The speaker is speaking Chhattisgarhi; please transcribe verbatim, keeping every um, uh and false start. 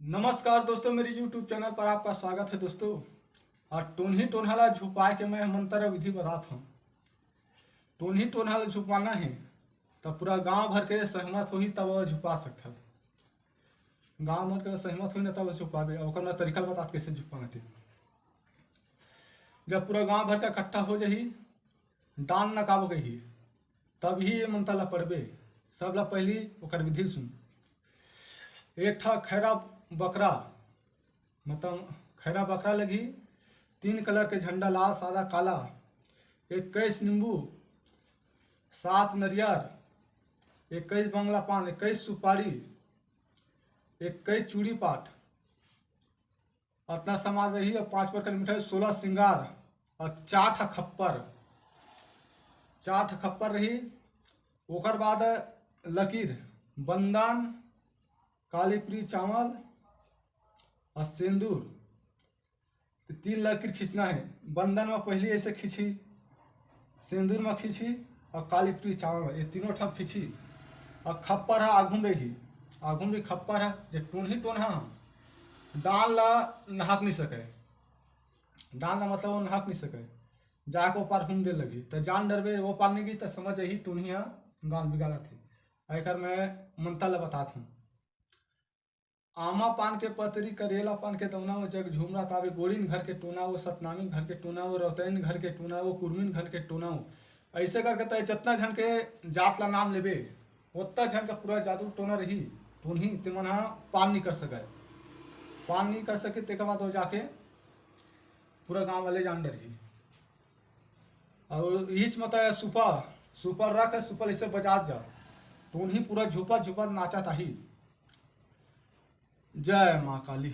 नमस्कार दोस्तों, मेरे YouTube चैनल पर आपका स्वागत है दोस्तों। और टोनही टोनहा ला झुपाए के मैं मंत्र विधि बतात हूँ। टोनही टोनहा ला झुपाना है तब पूरा गांव भर के सहमत होही तब झुपा सकथस। गांव भर के सहमत होही ना तब झुपाबे। ओकर मैं तरीका बतात कैसे झुपाना ते। जब पूरा गांव भर का इकट्ठा हो जाही, दान नकाबो कही, तब ही ये मंत्र ला पढ़बे। सब ला पहली ओकर विधि सुन। एक ठा खैरा बकरा, मतलब खैरा बकरा लगही, तीन कलर के झंडा, लाल, सादा, काला, इक्कीस नींबू, सात नरियर, इक्कीस बंगला पान, इक्कीस सुपारी, इक्कीस चूड़ी पाट, अतना सामान रही। और पाँच प्रकार के मिठाई, सोलह श्रृंगार और चार ठा खप्पर, चार ठा खप्पर रही। ओकर बाद लकीर, बंदन, कालीपुरी चावल और सेंदूर। तो तीन लकीर खींचना है। बंदन में पहली ऐसे खींची, सेंदूर में खींची और कालीपुरी चावल में, ये तीनों ठा खींची। और खप्पर है आघुम रही, आघुम रही खप्पर है। जे टोनही टोनहा हम दान ला नहाक नहीं सके, दान ला मतलब वो नहाक नहीं सके, जाके वो पार हूम दे लगी। तो जान डरबे, वो पार नहीं गई तो समझ यही टोनही हा गान बिगाड़त हे। एकर मैं मंत्र ला बतात हूँ। आमा पान के पतरी, करेला पान के दौना, वो जग झुमरा ताबे, गोड़िन घर के टोना, वो सतनामी घर के टोना, वो रौतैन घर के टोना, वो कुर्मिन घर के टोना, वो ऐसे करके तय जितना झन के जात ला नाम लेबे, उतना झन का पूरा जादू टोना रही। टोनही ते मन हा पान नहीं कर सके, पान नहीं कर सके, तेकर बाद वो जाके पूरा गांव वाले जान डरही। और इच मत सुपा, सुपा रख, सुपा ऐसे बजात जा, टोनही पूरा झुपा झुपा नाचत आही। जय माँ काली।